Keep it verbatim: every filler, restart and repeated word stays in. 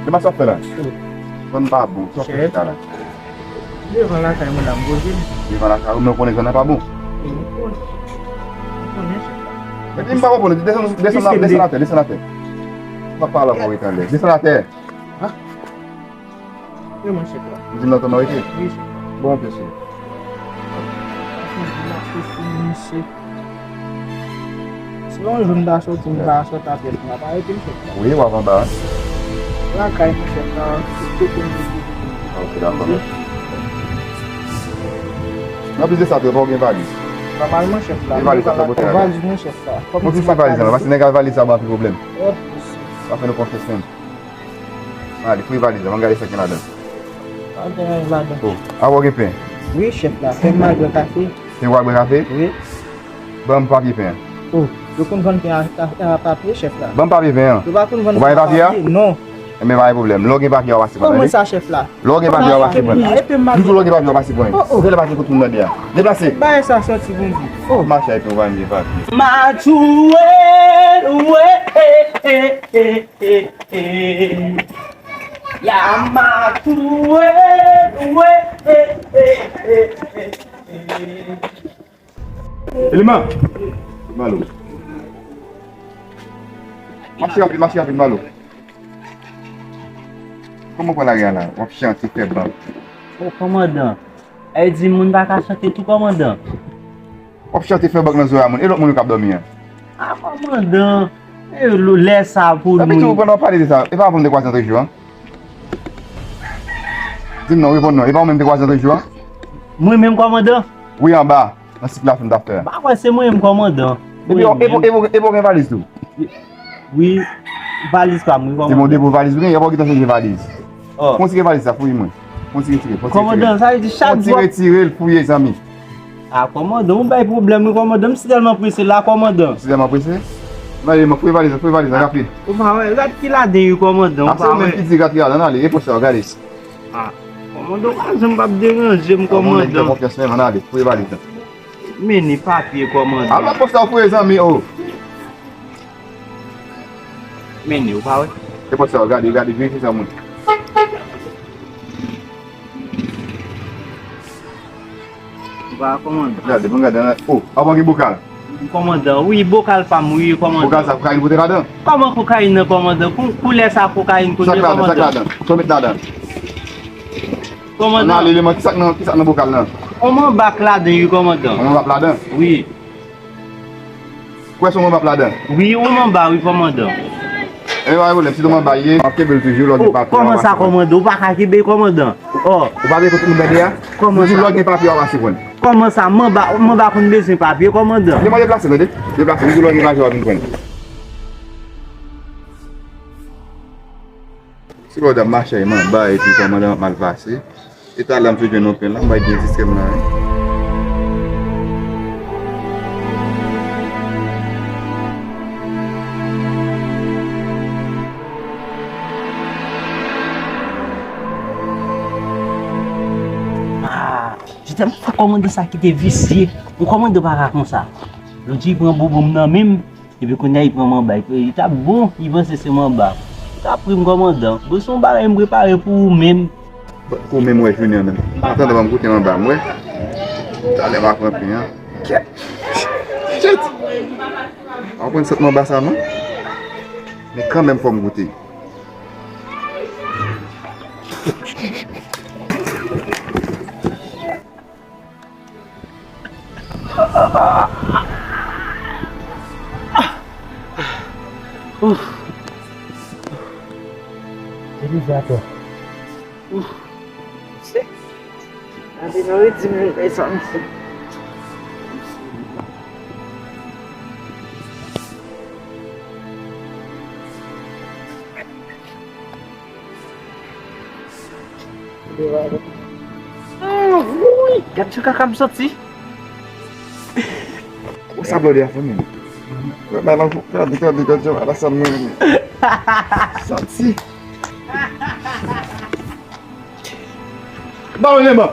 Kòman sa fè la? Zòn pa bon, sa fè chita la. Devan lakay mwen la, m poze m. Devan lakay ou, men ou konnen zòn nan pa bon. Ou konnen, ou konnen chèf la. Epi m pa konprann, desann, desann, desann atè, desann atè. M pa pale ankò, rete anlè. Desann atè. Wi, mwen chèf la. Ou di m nan tonton rete? Wi, chèf la. Bon, mesye. Misye. Si yon jou m ta sòti, m ta sòti a pyès, m pa rete m chèf la. Wi, w ap anba. Lakay mwen chèf la, tout kote m vin. Ok, dakò. Anplis de sa, tou, e pa w gen valiz? Nòmalman, chèf la. E valiz sa, sa pote la? Valiz mwen chèf la. Fòk ou di fè valiz la, paske nèg ak valiz sa ban anpil pwoblèm. Pa fè nou konfyans menm. Ale, fouye valiz la, ban m gade sa k gen ladan. Pa gen anyen ladan. Oh, a w gen pen? Wi, chèf la. Pen m al bwè kafe. Pen w al bwè kafe? Wi. Ban m papye pen an. Oh, yo konn vann pen a, a, a papye, chèf la. Ban m papye pen an. Yo pa konn vann pen a papye. Ou pa gen papye a? Non. Enben, pa gen pwoblèm. Lè w gen papye a, w pase pran. Kòman sa, chèf la? Lè w gen papye a, w pase pran. Toujou lè w gen papye a, w pase pran. Oh, oh. Deplase kote moun nan de a. Deplase. Bagay sa sòti, Bondye. Oh. Mache avèk nou, pa gen papye. Matouwe, we, eh, eh, eh, eh, eh. Ya matouwe, we, eh, eh, eh, eh, eh. Elima! Malo. Mache rapid, mache rapid, Malo. Kòman w pran lari a la? W ap chante, fè bank. O, kòmandan. Ay di moun pa ka chante tou, kòmandan. W ap chante, fè bank nan zòrèy a moun. E lòt moun yo k ap dòmi an? A, kòmandan. E lè sa pou nou. Sa piti ou pandan w pale de sa. E pa avan m te kwaze antre jou an? Di m non, reponn non. E pa ou menm te kwaze antre jou an? Mwen menm, kòmandan? Wi, anba. Nan sik la fin t ap fè a. M pa kwè se mwen menm kòmandan. Epi, epi, epi, epi w gen valiz tou? Wi, valiz pa m, wi, kòmandan. Se bon, depo valiz ou gen, epi w gentan chanje valiz. Oh. Fon tire valiz la, fouye mwen. Fon tire, tire, fon tire, tire. Kòmandan, sa vle di chak jou. Fon tire, tire l, fouye, zanmi. A, kòmandan, ou bay pwoblèm, wi, kòmandan. M si tèlman prese la, kòmandan. Si tèlman prese? Mande mwen, fouye valiz la, fouye valiz la, rapid. Ou pa wè, rad ki ladan, wi, kòmandan, ou pa wè. A, se ou menm ki di rad ki ladan, ale, e poch sa, gade. A, kòmandan, ou pa janm p ap deranje m, kòmandan. Kòmandan, fè konfyans, men, ann ale, fouye valiz la. Mennen papye, kòmandan. Al pran pòch sa w fouye, zanmi, o. Mennen, ou pa wè? E pòch sa w, gade, gade, verifye sa, moun. Ou pa wè, kòmandan? Gade, bon, gade, o, avan gen bokal. Kòmandan, wi, bokal pa m, wi, kòmandan. Bokal sa, kokayin pote ladan? Kòman kokayin nan, kòmandan? Kou-, koulè sa kokayin kote, kòmandan? Sa k ladan, sa k ladan? Sa w met ladan? Kòmandan. Ann ale, eleman, ki sa k nan, ki sa k nan bokal nan? On manba k ladan, wi, kòmandan. On manba k ladan? Wi. Kwè se on manba k ladan? Wi, on manba, wi, kòmandan. E pa gen pwoblèm, si se on manba ye, m ap kenbe l toujou, lè w gen papye, w ap pase pran. O, kòman sa, kòmandan? Ou pa ka kenbe, kòmandan? O. Ou pa vle kote moun nan de a? Kòman sa? Toujou lè w gen papye, w ap pase pran. Kòman sa? Manba, manba konn bezwen papye, kòmandan. Depi deplase, tande? Deplase, toujou lè w gen papye, w ap vin pran. Se lè w t ap mache manba epi kòmandan ap mal pase. E talè m sot jwenn yon pen la, m bay byen distrè m nan, wi. Ah, je t'aime, fò kòmandan sa kite visye. Yon kòmandan pa ka konsa. Lòt jou li pran bobo m nan men m. Epi kounye a, li pran manba. Li, li t ap bon, li panse se manba. Li t ap ri m kòmandan. Bon, se yon bagay m prepare pou ou menm. Pou ou menm, wè, Junior menm. Atann, ban m goute manba m, wè. Talè m a pran pen an. Kèt! Shit! Pa konn sant manba sa, non? Men kanmenm, fò m goute. Ouf. Depi vè atò. Ouf. Se. Anvi nou di m, mezanmi. Ah, woy! Gad jan kaka m santi. Ou sa blòdè a fè menm? Gade, gade, gade jan ala sa m renmen. Santi. Ba mwen lenman.